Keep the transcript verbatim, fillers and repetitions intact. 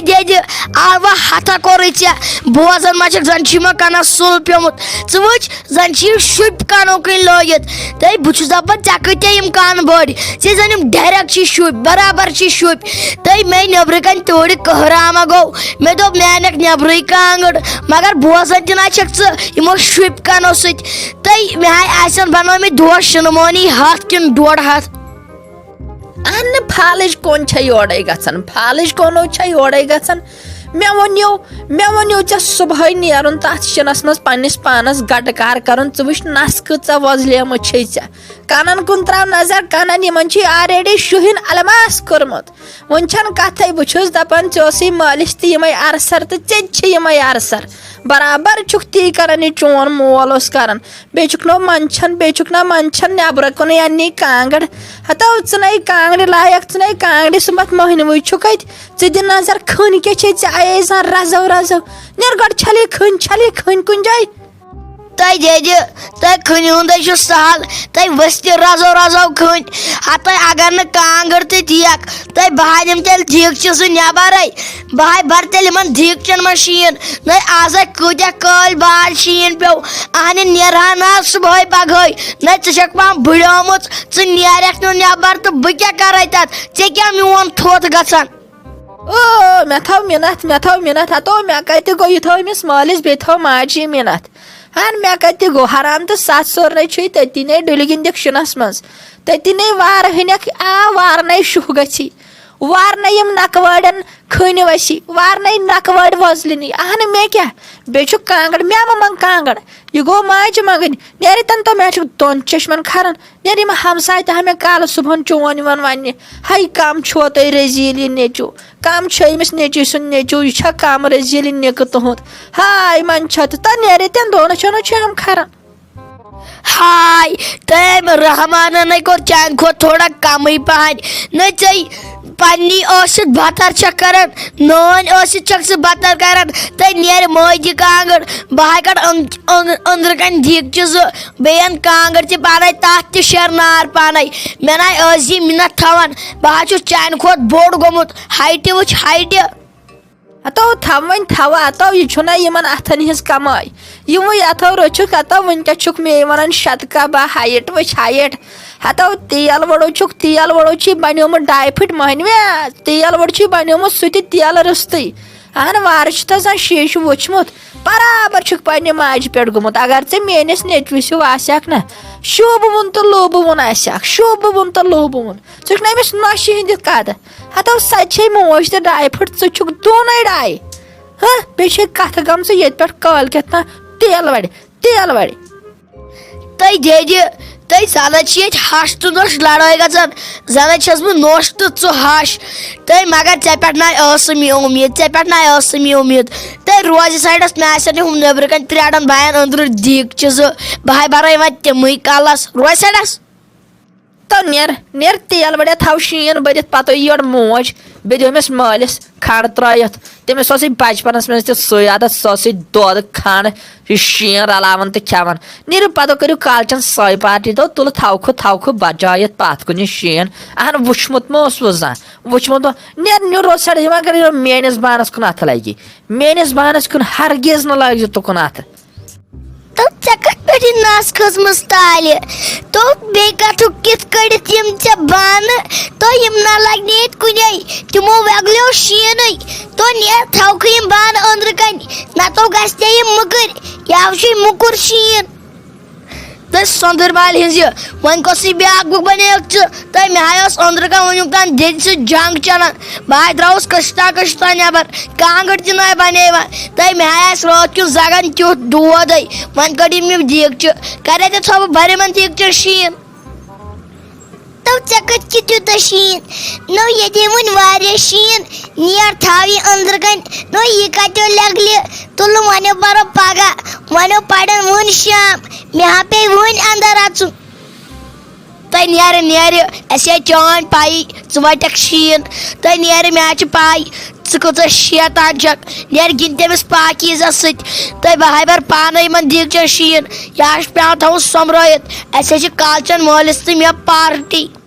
دٮ۪دِ، آوا ہتھا کوٚرُے ژےٚ؟ بوزان ما چھکھ، زن چھُ یِمن کنس سُل پیومُت۔ ژٕ وٕچھ، زن چھِ یِم شُپۍ کنو کِنۍ لٲگِتھ۔ تہٕ بہٕ چھُس دپان، ژےٚ کۭتیاہ یِم کن بٔڑۍ؟ ژےٚ زن یِم ڈایریکٹ چھِ شُپۍ، برابر چھِ شُپۍ۔ تہٕ مےٚ نیبرٕ کنۍ تورِ کہراما گوٚو، مےٚ دوٚپ، مےٚ انکھ نیبرٕے کانٛگٕر، مگر بوزان تہِ نہ چھکھ ژٕ، یِمو شُپۍ کنو سۭتۍ۔ تہٕ مےٚ ہاے آسن بنٲومٕتۍ دۄہ شِنہٕ مٲنی ہتھ کِنہٕ ڈۄڈ ہتھ۔ اہن نہٕ، فالٕچ کۄن چھےٚ یورَے گژھان؟ فالٕچ کۄنو چھےٚ یورَے گژھان؟ مےٚ ووٚنیو، مےٚ ووٚنیو ژےٚ صُبحٲے نیرُن تَتھ شِنَس منٛز پنٛنِس پانَس گَٹہٕ کار کَرُن۔ ژٕ وٕچھ نَس کۭژاہ وۄزلیمٕژ چھے ژےٚ۔ کَنَن کُن ترٛاو نظر، کَنَن یِمَن چھُے already شُہِن الماس کوٚرمُت۔ وۄنۍ چھَنہٕ کَتھَے، بہٕ چھُس دَپان ژےٚ اوسُے مٲلِس تہِ یِمَے عرسَر تہٕ ژےٚ تہِ چھِ یِمَے عرسَر۔ برابر چھُکھ تی کَران یہِ چون مول اوس کَران۔ بیٚیہِ چھُکھ نو منٛدچھان، بیٚیہِ چھُکھ نہ منٛدچھان، نٮ۪برٕ کُنٕے اَننی کانٛگٕر۔ ہتو، ژٕ نے کانٛگرِ لایق، ژٕ نے کانٛگرِ سُمبتھ مۄہنِوٕے چھُکھ اَتہِ۔ ژٕ دِ نظر، کھٔنۍ کیٛاہ چھے ژےٚ اَیے زَن رَزو رَزو۔ نیر گۄڈٕ چھَلے کھٔنۍ، چھَلے کھٔنۍ کُنہِ جایہِ۔ تۄہہِ دٮ۪دِ، تۄہہِ کھٔنہِ ہُنٛدے چھُ سہل، تۄہہِ ؤستہِ رَزو رَزو کھٔنۍ۔ ہتو، اگر نہٕ کانٛگٕر تہِ دیکھ، تۄہہِ بہٕ ہا دِمہٕ تیٚلہِ دیٖگچہِ زٕ نٮ۪برَے۔ بہٕ ہاے بَرٕ تیٚلہِ یِمن دیٖگچن منٛز شیٖن۔ نَے آز ہاے کۭتیاہ کٲلۍ بعد شیٖن پیوٚو۔ اہنہِ نیرٕ ہا نہ آز صُبحٲے پگہٲے۔ نَے ژٕ چھَکھ پانہٕ بٕڑیومُژ، ژٕ نیرَکھ نہٕ نٮ۪بر تہٕ بہٕ کیٛاہ کَرَے تَتھ؟ ژےٚ کیٛاہ میون تھوٚد گژھان؟ او، مےٚ تھٲو مِنَتھ، مےٚ تھٲو مِنَتھ، ہتو مےٚ کَتہِ گوٚو، یہِ تھٲو أمِس مٲلِس، بیٚیہِ تھٲو ماجہِ یہِ مِنَتھ۔ ہن مےٚ کَتہِ گوٚو، حرام تہٕ ستھ سورنَے چھُے تٔتی نے ڈُلہِ گِنٛدِکھ شِنَس منٛز۔ تٔتی نے وارٕ ہٕنٮ۪کھ آ وارنَے شُہ گژھی۔ وارنَے یِم نَکہٕ وٲڑٮ۪ن کھٔنۍ ؤسی، وارنَے نَکہٕ وٲڑۍ وۄزلِنی۔ اہنہٕ مےٚ کیٛاہ؟ بیٚیہِ چھُ کانٛگٕر، مےٚ مہ منٛگ کانٛگٕر۔ یہِ گوٚو ماجہِ منٛگٕنۍ۔ نیرِ تَنہٕ تو مےٚ چھُ دۄن چشمَن کھَران۔ نیرِ یِم ہمساے تہِ ہا مےٚ کالہٕ صُبحَن چون یِوان وَننہِ۔ ہَے کَم چھُو تُہۍ رٔزیٖل یہِ نیٚچوٗ؟ کَم چھُ أمِس نیٚچوٗ سُنٛد نیٚچوٗ؟ یہِ چھا کَم رٔزیٖل یہِ نِکہٕ تُہُنٛد؟ ہاے منٛدچھا تہٕ تَنہٕ نیرِ تَنہٕ دۄن چشمَن چھُ ہم کھَران۔ ہاے، تٔمۍ رحمانن نے کوٚر چانہِ کھۄتہٕ تھوڑا کمٕے پہن۔ نہ ژے پننی ٲسِتھ بتر چھکھ کران، نٲنۍ ٲسِتھ چھکھ ژٕ بتر کران۔ تہٕ نیرِ مٲجہِ کانٛگٕر، بہٕ ہا کڑٕ أنٛد-، أنٛد-، أنٛدرٕ کنہِ دیٖگچہِ زٕ، بیٚیہِ اَن کانٛگٕر تہِ پانے، تتھ تہِ شیر نار پانے۔ مےٚ ناے ٲسۍ زِ مِنت تھاوان، بہٕ ہا چھُس چانہِ کھۄتہٕ بوٚڑ گوٚمُت۔ ہایٹہِ وٕچھ، ہایٹہِ۔ ہتو تھاو وۄنۍ تھاو، ہتو یہِ چھُنہ یِمن اتھن ہٕنٛز کمٲے۔ یِموٕے اتھو رٔچھُکھ، ہتو وٕنکیٚس چھُکھ مے ونان شتہٕ کبہ ہایٹ وٕچھ ہایٹ۔ ہتو تیل وڑو چھُکھ، تیل وڑو چھُے بنیومُت ڈاے پھٕٹۍ مۄہنویا، تیل وڑ چھُے بنیومُت سُہ تہِ تیل روٚستُے۔ اہن وارٕ چھُ تتھ زن شیٖشہٕ ووٚچھمُت، برابر چھُکھ پننہِ ماجہِ پٮ۪ٹھ گوٚمُت۔ اگر ژےٚ میٲنِس نیٚچوِس ہیوٗ آسہِ ہاکھ نہ، شوٗبہٕ وُن تہٕ لوٗبہٕ وُن آسہِ ہاکھ، شوٗبہٕ وُن تہٕ لوٗبہٕ وُن۔ ژٕ چھُکھ نہ أمِس نۄشہِ ہٕنٛدِ قدٕ۔ ہتو سۄ تہِ چھے موج تہٕ ڈاے پھٕٹ، ژٕ چھُکھ دۄنَے ڈاے۔ ہہ، بیٚیہِ چھے کتھٕ گٔمژٕ ییٚتہِ پٮ۪ٹھ کٲلۍ کٮ۪تھ تام تیل وڑِ، تیل وڑِ۔ تہٕ دٮ۪دِ، تہٕ زنہٕ چھِ ییٚتہِ ہش تہٕ نۄش لڑٲے گژھان، زنہٕ چھَس بہٕ نۄش تہٕ ژٕ ہش۔ تہٕ مگر ژےٚ پٮ۪ٹھ نَے ٲسٕم یہِ اُمید، ژےٚ پٮ۪ٹھ نَے ٲسٕم یہِ اُمید۔ تہٕ روزِ سایڈس، مےٚ آسن یِم نیٚبرٕ کنہِ پرٛاران بایَن أنٛدرٕ دیٖگچہِ زٕ، بہٕ ہاے بَرَے وۄنۍ تِمٕے کَلَس۔ روزِ سایڈس۔ تو نیر، نیر تیل وڑیا تھاو شیٖن بٔرِتھ، پتہٕ یور موج، بیٚیہِ دِیو أمِس مٲلِس کھڑ ترٲیِتھ۔ تٔمِس اوسُے بچپنس منٛز تہِ سُے عادت، سُہ اوسُے دۄد کھنڈ، یہِ شیٖن رلاوان تہٕ کھٮ۪وان۔ نیٖرِو پتہٕ کٔرِو کالچن سۄے پارٹی، تو تُلہٕ تھاوکھٕ، تھاوکھٕ بچٲیِتھ پتھ کُن یہِ شیٖن۔ اہن وُچھمُت مہ اوسوٕ زانٛہہ، وُچھمُت مہ۔ نیر نیٖرِو روز سایڈس، یہِ ما کٔرِو میٲنِس بانس کُن اتھٕ لگہِ، میٲنِس بانس کُن ہرگیز نہٕ لٲگزِ تُکُن اتھٕ۔ تو ژےٚ کتھ پٮ۪ٹھ یہِ نس کھٔژمٕژ تالہِ؟ تو بیٚیہِ کتھُک کِتھ کٔڑِتھ یِم ژےٚ بانہٕ؟ تو یِم نہ لگنہِ ییٚتہِ کُنے، تِمو وٮ۪گلیو شیٖنٕے۔ تو نیر تھاوکھٕ یِم بانہٕ أنٛدرٕ کنہِ، نتہٕ گژھِ ژےٚ یِم مٔکٕرۍ، یہِ آو چھُے موٚکُر شیٖن۔ تہٕ سۄندٕر مالہِ ہٕنٛز یہِ، وۄنۍ کۄسٕے بیاکھ بُک بنیوکھ ژٕ؟ تہٕ مےٚ ہاے اوس أنٛدرٕ کنہِ وٕنیُک تام دٮ۪دِ سۭتۍ جنگ چلان۔ بہٕ ہاے درٛاوُس کٔشتا کٔشتا نٮ۪بر، کانٛگٕر تہِ ناے بنیوان۔ تہٕ مےٚ ہاے آسہِ رٲتھ کیُتھ زگان تیُتھ دود ہے، وۄنۍ کٔڑِم یِم دیٖگچہِ، کرے تہِ تھوو بہٕ بھرِ یِمن دیٖگچن شیٖن۔ تو ژےٚ کتہِ چھُ تیوٗتاہ شیٖن؟ نو ییٚتہِ وُنہِ واریاہ شیٖن، نیر تھاو یہِ أنٛدرٕ کنہِ۔ نو یہِ کتیو لٮ۪گلہِ تُلہٕ، وۄنۍ برو پگاہ، وۄنۍ پرن وُنہِ شام، مےٚ ہا پیٚیہِ وُنہِ اندر اژُن۔ تۄہہِ نیرِ، نیرِ، اَسہِ ہے چٲنۍ پَیی، ژٕ وَٹَکھ شیٖن۔ تۄہہِ نیرِ، مےٚ ہا چھِ پَے، ژٕ کۭژاہ شیطان چھَکھ۔ نیرِ گِنٛد تٔمِس پاکیٖزَس سۭتۍ۔ تۄہہِ بہٕ ہاے بَر پانَے یِمَن دیٖگچَن شیٖن۔ یہِ ہا چھُ پٮ۪وان تھاوُن سۄمبرٲیِتھ۔ اَسہِ ہے چھِ کالچَن مٲلِس تہٕ مےٚ پارٹی۔